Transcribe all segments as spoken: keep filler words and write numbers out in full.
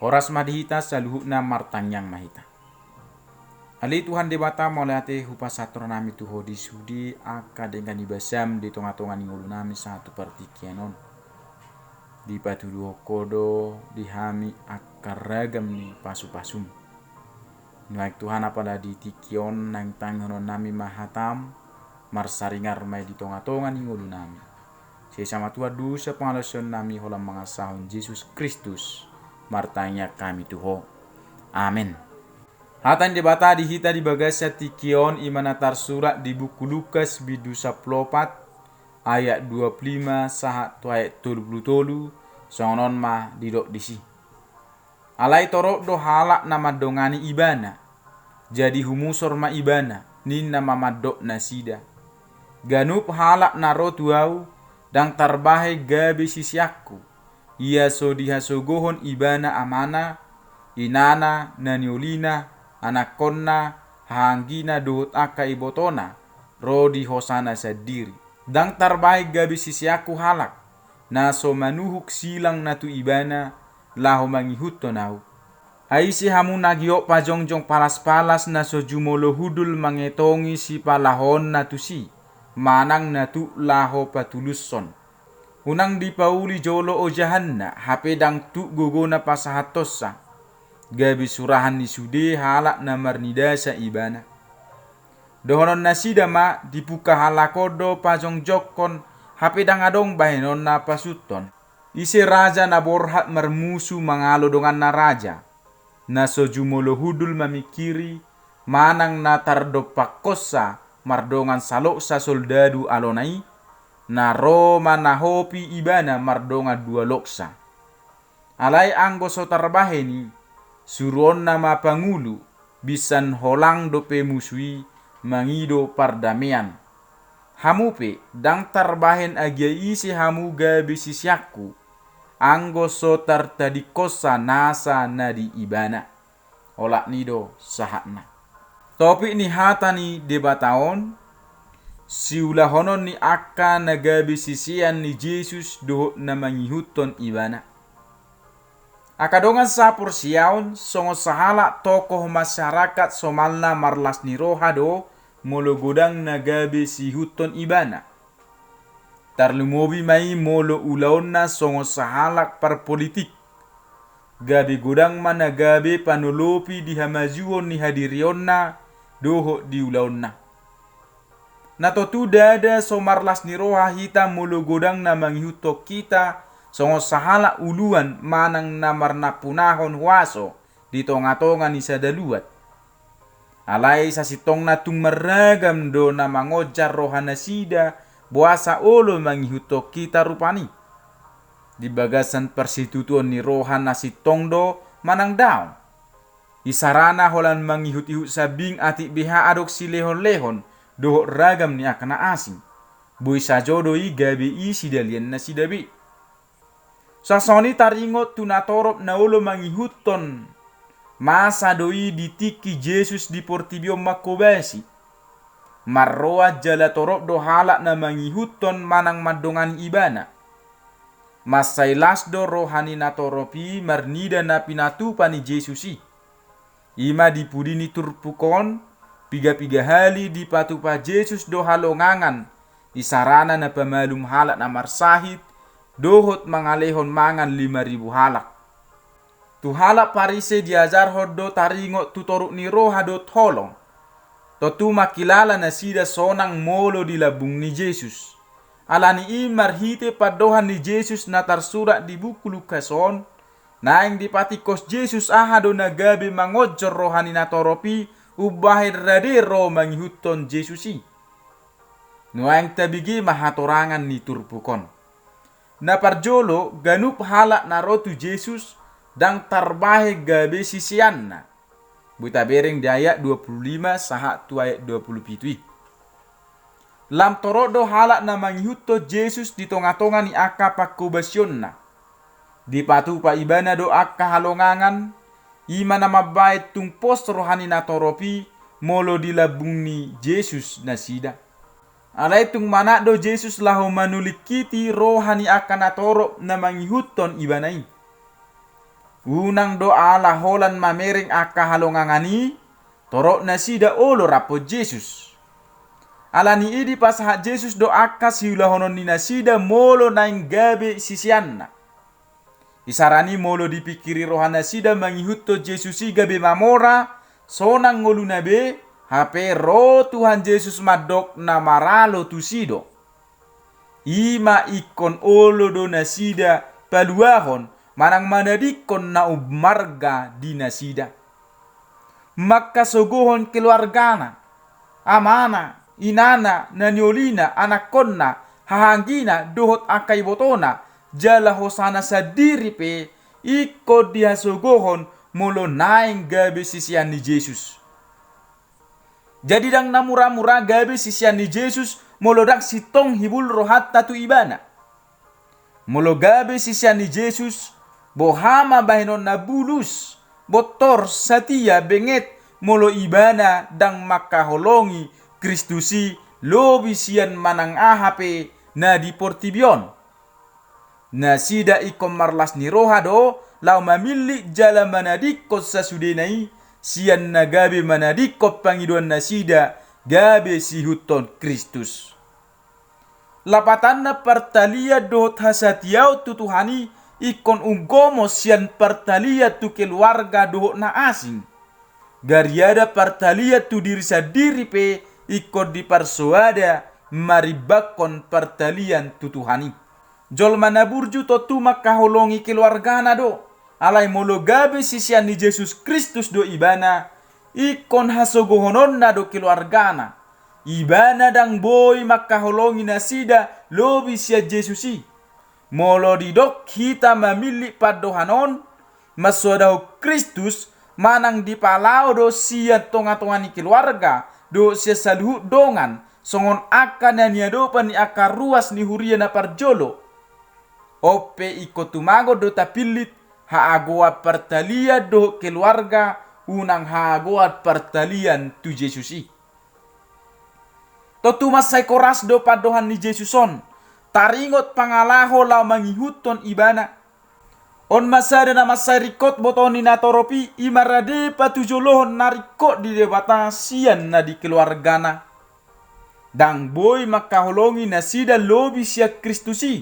Horas ma di hita saluhutna, martangiang ma hita. Ale Tuhan Debata, mauliate hupasahat rohanami tu Ho di sude angka denggan ni basaM di tongatonga ni ngolunami sahat tu partingkian on. Dipatuduhon Ho do di hami angka ragam ni pasupasuM. Nuaeng Tuhan, apala di tingki on naeng tangihononnami ma hataM, marsaringar ma i di tongatonga ni ngolunami. Sesa ma Tuhan dosa pangalaosionnami, holan mangasahon Jesus Kristus martangiang hami tu Ho. Amen. Hata ni Debata di hita di bagasan tingki on i ma na tarsurat di buku Lukas bindu sampulu opat, ayat dua pulu lima sahat tu ayat tolu pulu tolu. Songon on ma didok disi: Alai torop do halak na mandongani Ibana. Jadi humusor ma Ibana, ninna ma mandok nasida: Ganup halak na ro tu Ahu, ndang tarbahen gabe siseanKu, ia so dihasogohon ibana amana, inana, na niolina, anakkonna, hahaanggina dohot angka ibotona, ro di hosana sandiri. Ndang tarbahen gabe siseanKu halak na so manuhuk silang na tu ibana, laho mangihuthon Ahu. Ai ise hamu na giot pajongjong palaspalas, na so jumolo hundul mangetongi sipalahoonna tusi, manang na tuk laho patulushon? Unang dipauli jolo ojahanna, hape ndang tuk gogona pasahathonsa. Gabe surahan ni sude halak na marnidasa ibana. Dohonon nasida ma: Dipungka halak on do pajongjongkon, hape ndang adong bahenonna pasuthon. Ise raja na borhat marmusu mangalo donganna raja, na so jumolo hundul mamingkiri, manang na tardompakhonsa mardongan saloksa soldadu alona i, na ro manahopi ibana mardongan dua loksa? Alai anggo so tarbahen i, suruonna ma pangulu, binsan holang dope musu i mangido pardamean. Hamu pe, ndang tarbahen agia ise hamu gabe siseanKu, anggo so tartadingkonsa nasa na di ibana. Olat ni i do sahatna. Topik ni hata ni Debata on: Siulahonon ni angka na gabe sisean ni Jesus dohot na mangihuthon Ibana. Angka dongan saporseaon, songon sahalak tokoh masyarakat somalna marlas ni roha do molo godang na gabe siihuthon ibana. Tarlumobi ma i molo ulaonna songon sahalak parpolitik. Gabe godang ma na gabe panolopi di hamajuon ni hadirionna dohot di ulaonna. Na tontu ndada so marlas ni roha hita molo godang na mangihuthon hita songon sahalak uluan manang na marnampunahon huaso di tongatonga ni sada luat. Alai sasintongna tung marragam do na mangonjar rohanasida boasa olo mangihuthon hita rupani. Di bagasan parsitutuon ni roha na sintong do manang daong? Isarana holan mangihutihut sambing atik beha adong silehonlehon dohot ragam ni angka na asing. Boi sajo do i gabe i sidaliannasida be. Songon i taringot tu natorop na olo mangihuthon. Masa do i di tingki Jesus di portibi on manghobasi. Marroan jala torop do halak na mangihuthon manang mandongani Ibana. Mansai las do roha ni natorop i marnida na pinatupa ni Jesus i. I ma di pudi ni turpuk on, pigapiga hali dipatupa Jesus do halongangan, isarana na pamalum halak na marsahit, dohot mangalehon mangan lima ribu halak. Tu halak Parise diajarhon do taringot tu toruk ni roha dohot holong. Tontu mangkilala nasida sonang molo di lambung ni Jesus. Ala ni i marhite pandohan ni Jesus na tarsurat di buku Lukas on, naeng dipatingkos Jesus aha do na gabe mangonjor roha ni natorop i umbahen rade ro mangihuthon Jesus i. Nuaeng tabege ma hatorangan ni turpuk on. Na parjolo, ganup halak na ro tu Jesus ndang tarbahen gabe siseanna. Boi tabereng di ayat dua pulu lima sahat tu ayat dua pulu pitu i. Lam torop do halak na mangihuthon Jesus di tongatonga ni angka panghobasionna. Dipatupa Ibana do angka halongangan, i ma na mambahen tung pos roha ni natorop i molo di lambung ni Jesus nasida. Alai tung manat do Jesus laho manulingkiti roha ni angka natorop na mangihuthon Ibana i. Unang do ala holan mamereng angka halongangan i, torop nasida olo rap Jesus. Ala ni i dipasahat Jesus do angka siulahonon ni nasida molo naeng gabe siseanna. Isarani molo dipingkiri roha nasida mangihuthon Jesus i gabe mamora, sonang ngoluna be, hape ro Tuhan Jesus mandok na maralo tusi do. I ma ingkon olo do nasida paluahon manang manadingkon na ummarga di nasida. Mangkasogohon keluargana, amana, inana, na niolina, anakkonna, hahaanggina, dohot angka ibotona, jala hosana sandiri pe ingkon dihasogohon molo naeng gabe sisean ni Jesus. Jadi ndang na mura-mura gabe sisean ni Jesus molo ndang sintong hibul rohanta tu ibana. Molo gabe sisean ni Jesus, boha ma bahenonna bulus, bontor, satia, benget, molo ibana ndang mangkaholongi Kristus i lobi sian manang aha pe na di portibi on. Nasida ingkon marlas ni roha do laho mamillit jala manadingkon sasudena i, sian na gabe manadingkon pangidoan nasida gabe siihuthon Kristus. Lapatanna partalian dohot hasatiaon tu Tuhan i ingkon umgomo sian partalian tu keluarga dohot na asing. Gariada partalian tu diri sandiri pe ingkon diparsoada marimbangkon partalian tu Tuhan i. Jolma na burju tontu mangkaholongi keluargana do, alai molo gabe sisean ni Jesus Kristus do ibana, ingkon hasogohononna do keluargana. Ibana ndang boi mangkaholongi nasida lobi sian Jesus i. Molo didok hita mamillit pandohan on, mansoadahon Kristus, manang dipalao do sian tonga-tonga ni keluarga dohot sian saluhut dongan, songon angka na niadopan ni angka ruas ni huria na parjolo. On pe ingkon tumagon do tapillit haagoan partalian dohot keluarga, unang haagoan partalian tu Jesus i. Tontu mansai koras do pandohan ni Jesus on, taringot pangalaho laho mangihuthon ibana. On ma sada na mansai ringkot boto ni natorop i, i ma rade patujolohon na ringkot di Debata sian na di keluargana. Ndang boi mangkaholongi nasida lobi sian Kristus i.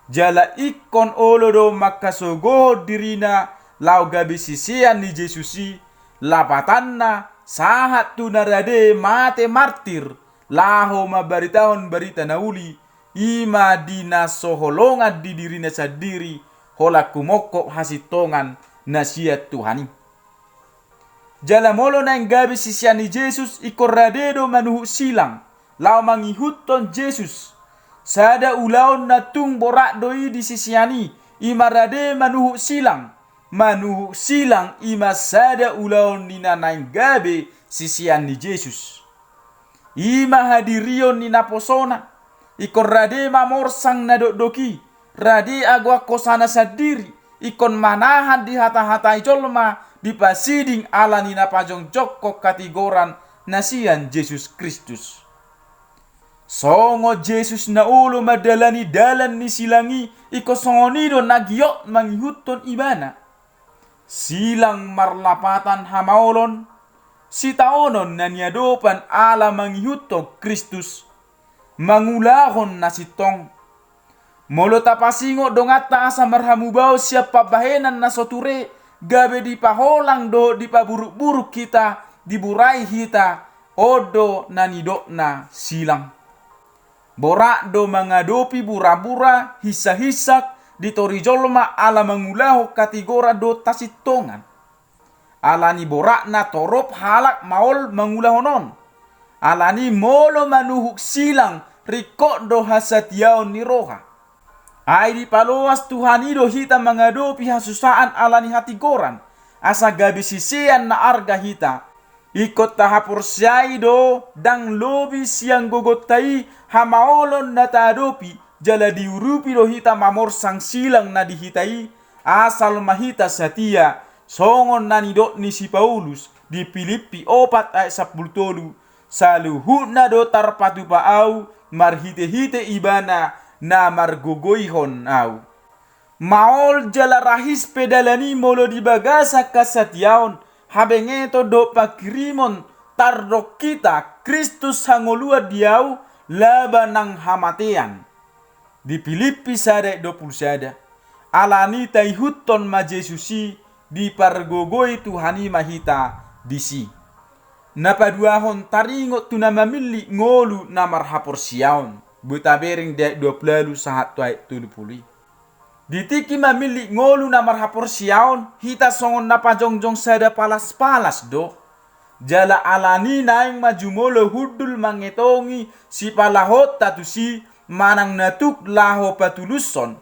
Jala ingkon olo do mangkasogohon dirina laho gabe sisean ni Jesus i, lapatanna sahat tu na rade mate martir, laho mambaritahon barita na uli, i ma di na so holongan di dirina sandiri, holan humongkop hasintongan na sian Tuhan i. Jala molo naeng gabe sisean ni Jesus ingkon rade do manuhuk silang, laho mangihuthon Jesus. Sada ulaon na tung borat do i di sisean i, i ma rade manuhuk silang. Manuhuk silang i ma sada ulaon ni na naeng gabe sisean ni Jesus. I ma hadirion ni naposona, ingkon rade mamorsang na dokdok i, rade agoan hosana sandiri, ingkon manahan dihata-hatai jolma, dipasiding ala ni na pajongjongkon hatigoran na sian Jesus Kristus. Songon Jesus na olo mandalani dalan ni silang i, ingkon songon i do na giot mangihuthon ibana. Silang marlapatan hamaolon, sitaonon na niadopan ala mangihuthon Kristus, mangulahon na sintong. Molo tapasingot donganta asa marhamubaon sian pambahenan na so ture, gabe dipaholang dohot dipaburuk-buruk hita, diburai hita, on do na nidokna silang. Borat do mangadopi bura-bura, hinsak-hinsak, di toru jolma ala mangulahon hatigoran dohot hasintongan. Ala ni boratna torop halak maol mangulahon on. Ala ni molo manuhuk silang ringkot do hasatiaon ni roha. Ai dipaloas Tuhan i do hita mangadopi hasusaan ala ni hatigoran, asa gabe sisean na arga hita. Ingkon tahaporseai do ndang lobi sian gogonta i hamaolon na taadopi, jala diurupi do hita mamorsang silang na di hita i, asal ma hita satia, songon na nidok ni si Paulus di Pilippi opat ayat sampulu tolu, saluhutna do tarpatupa ahu marhite-hite Ibana na margogoihon ahu. Maol jala rahis pe dalan i molo di bagasan hasatiaon, habengeton dohot panghirimon tardok hita Kristus hangoluan di ahu, laba nang hamatean. Di Pilippi sada ayat dua pulu sada. Alani taihuthon ma Jesus i, dipargogoi Tuhan i ma hita disi. Na paduahon, taringot tu na mamillit ngolu na marhaporseaon. Boi tabereng di ayat dua pulu ualu sahat tu ayat tolu pulu i. Di tingki mamillit ngolu na marhaporseaon, hita songon na pajongjong sada palas-palas do. Jala alani naeng ma jumolo hundul mangetongi sipalahonta tusi manang na tuk laho patulushon.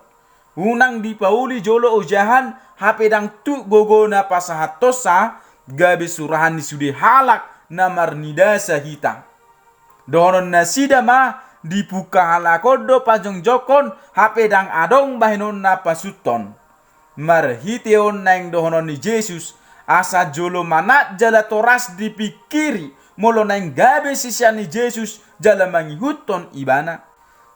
Unang dipauli jolo ojahan, hape ndang tuk gogona pasahathonsa gabe surahan ni sude halak na marnidasa hita. Dohonon nasida ma, dipungka halak on do pajongjongkon, hape ndang adong bahenonna pasuthon. Marhite on naeng dohonon ni Jesus, asa jolo manat jala toras dipingkiri, molo naeng gabe sisean ni Jesus jala mangihuthon Ibana.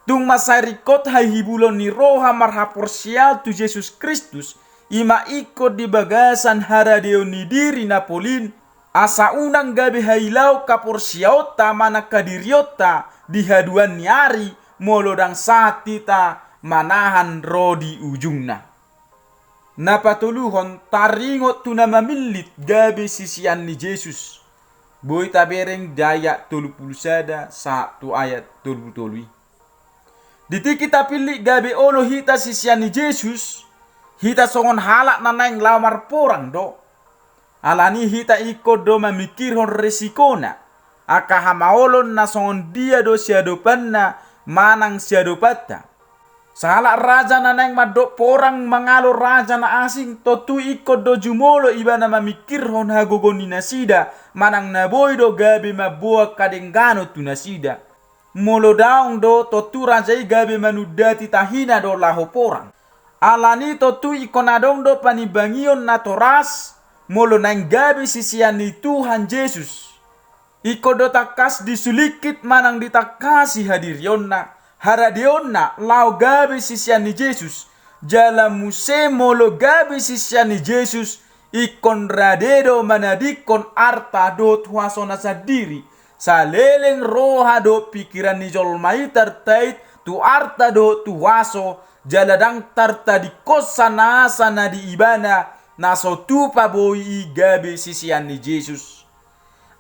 Tung mansai ringkot hahibulon ni roha marhaporseaon tu Jesus Kristus, i ma ingkon di bagasan haradeon ni diri na polin, asa unang gabe hailaon haporseaonta manang hadirionta di haduan ni ari, molo ndang sahat hita manahan ro di ujungna. Na patoluhon, taringot tu na mamillit gabe sisean ni Jesus. Boi tabereng di ayat tolu pulu sada sahat tu ayat tolu pulu tolu i. Di tingki tapillit gabe olo hita sisean ni Jesus, hita songon halak na naeng laho marporang do. Alani hita ingkon do mamingkirhon resikona, angka hamaolon na songon dia do siadopanna manang siadopanta. Sahalak raja na naeng mandok porang mangalo raja na asing, tontu ingkon do jumolo ibana mamingkirhon hagogoon ni nasida, manang na boi do gabe mamboan hadengganon tu nasida. Molo daong do, tontu raja i gabe manundati tahina do laho porang. Alani tontu ingkon adong do panimbangion na toras, molo naeng gabe sisean ni Tuhan Jesus. Ingkon do tangkas disulingkit manang ditangkasi hadirionna, haradeonna laho gabe sisean ni Jesus. Jala muse molo gabe sisean ni Jesus, ingkon rade do manadingkon arta dohot huasona sandiri. Saleleng roha dohot pingkiran ni jolma i tartait tu arta dohot tu huaso, jala ndang tartadingkonsa nasa na di ibana, na so tupa boi i gabe sisean ni Jesus.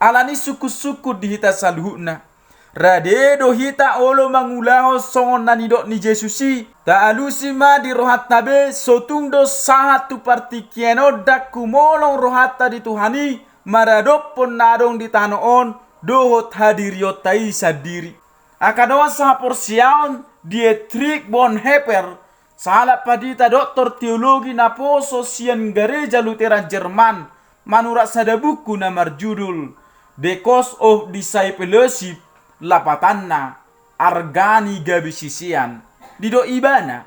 Alani sungkun-sungkun di hita saluhutna. Rade do hita olo mangulahon songon na nidok ni Jesus i, taalusi ma di rohanta be, so tung do sahat tu partingkian on ndang humolong rohanta di Tuhan i, maradophon na adong di tano on, dohot hadirionta i sandiri. Angka dongan sahaporseaon, Dietrich Bonhoeffer, sahalak pandita doktor teologi naposo sian Gareja Lutheran Jerman, manurat sada buku na marjudul The Cost of Discipleship, lapatanna, Arga ni Gabe Sisean. Didok ibana,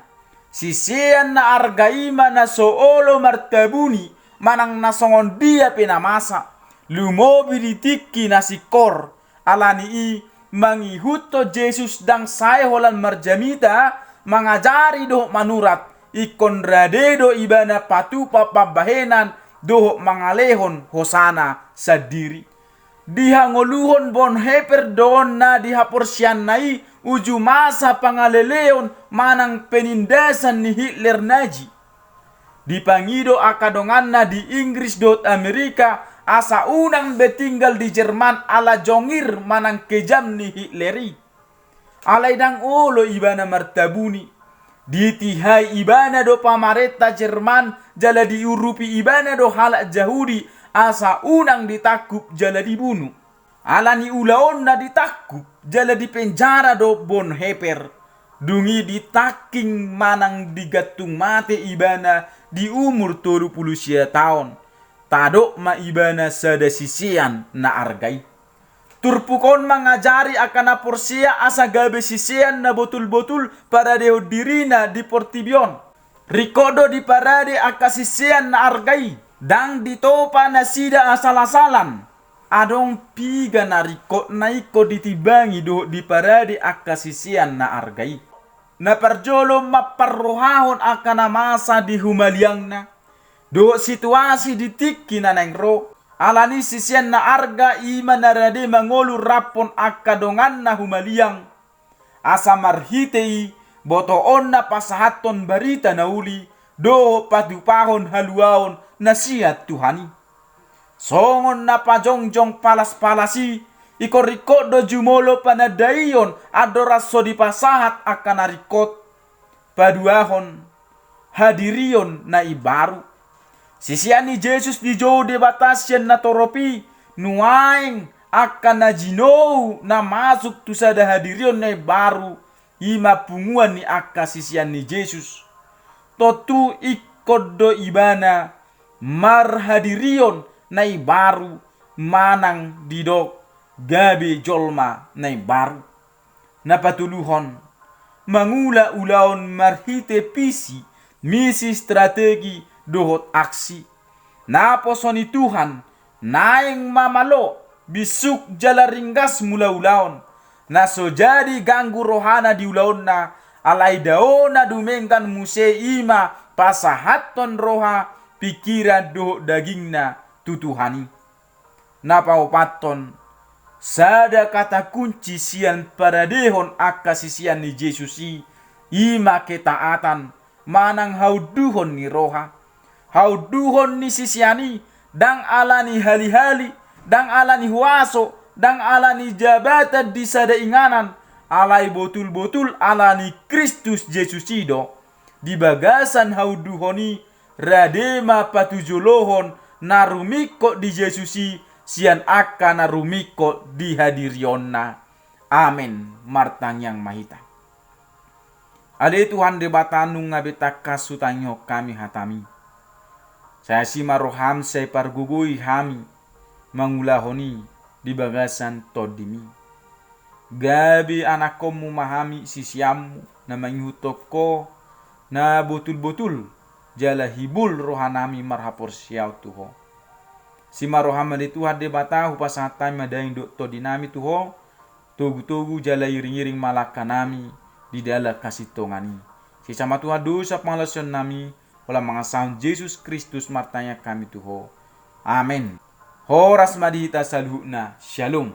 sisean na arga i ma na so olo martabuni, manang na songon dia pe na masa, lumobi di tingki na singkor. Alani i, mangihuthon Jesus ndang sae holan marjamita, mangajari dohot manurat, ingkon rade do ibana patupa pambahenan dohot mangalehon hosana sandiri. Dihangoluhon Bonhoeffer do on na di haporseaonna i uju masa pangaleleon manang penindasan ni Hitler Nazi. Dipangido angka donganna di Inggris dohot Amerika, asa unang be tinggal di Jerman ala jongir manang kejam ni Hitler i. Alai ndang olo ibana martabuni. Ditihai ibana do pamarenta Jerman, jala diurupi ibana do halak Jahudi, asa unang ditangkup jala dibunu. Alani ulaonna ditangkup, jala dipenjara do Bonhoeffer. Dung i ditangking manang digantung mate ibana di umur tolu pulu sia taon. Tadok ma ibana sada sisean na arga i. Turpuk on mangajari angka na porsea asa gabe sisean na botul-botul paradehon dirina di portibi on. Ringkot do diparade angka sisean na arga i. Ndang ditopa nasida asal-asalan. Adong piga na ringkot na ingkon ditimbangi dohot diparade angka sisean na arga i. Na parjolo mamparrohahon angka na masa di humaliangna dohot situasi di tingki na naeng ro. Alani sisean na arga i ma na rade mangolu raphon angka donganna humaliang, asa marhite i botoonna pasahathon barita na uli dohot patupahon haluaon na sian Tuhan i. Songon na pajongjong palas-palas i, ingkon ringkot do jumolo panandaion andorang so dipasahat angka na ringkot, paduahon hadirion na imbaru. Sisean ni Jesus dijou Debata sian natorop i, nuaeng angka na jinou na masuk tu sada hadirion na imbaru, i ma punguan ni angka sisean ni Jesus. Tontu ingkon do ibana marhadirion na imbaru manang didok gabe jolma na imbaru. Na patoluhon, mangula ulaon marhite visi, misi, strategi dohot aksi. Naposo ni Tuhan naeng ma malo, bisuk jala ringgas mula ulaon. Na so jadi ganggu rohana di ulaonna, alai dao na dumenggan muse i ma pasahathon roha, pingkiran dohot dagingna tu Tuhan i. Na paopathon, sada kata kunci sian paradehon angka sisean ni Jesus i, i ma ketaatan manang haunduhon ni roha. Haunduhon ni sisean i, ndang alani hali-hali, ndang alani huaso, ndang alani jabatan di sada inganan, alai botul-botul alani Kristus Jesus i do. Di bagasan haunduhon i, rade ma patujolohon na rumingkot di Jesus i sian angka na rumingkot di hadirionna. Amen. Martangiang ma hita. Ale Tuhan Debata, nunga be tangkas hutangihon hami hataMi. Sai asi ma rohaM, sai pargogoi hami mangulahon i di bagasan TondiMi. Gabe anakkonMu ma hami, siseanMu na mangihuthon Ho, na botul-botul jala hibul rohanami marhaporseaon tu Ho. Asi ma rohaM ale Tuhan Debata, hupasahat hami ma daging dohot tondinami tu Ho, togu-togu jala iring-iring ma langkanami di dalan hasintongan i. Sesa ma Tuhan dosa pangalaosionnami, holan mangasahon Jesus Kristus martangiang hami tu Ho. Amen. Horas ma di hita saluhutna. Shalom.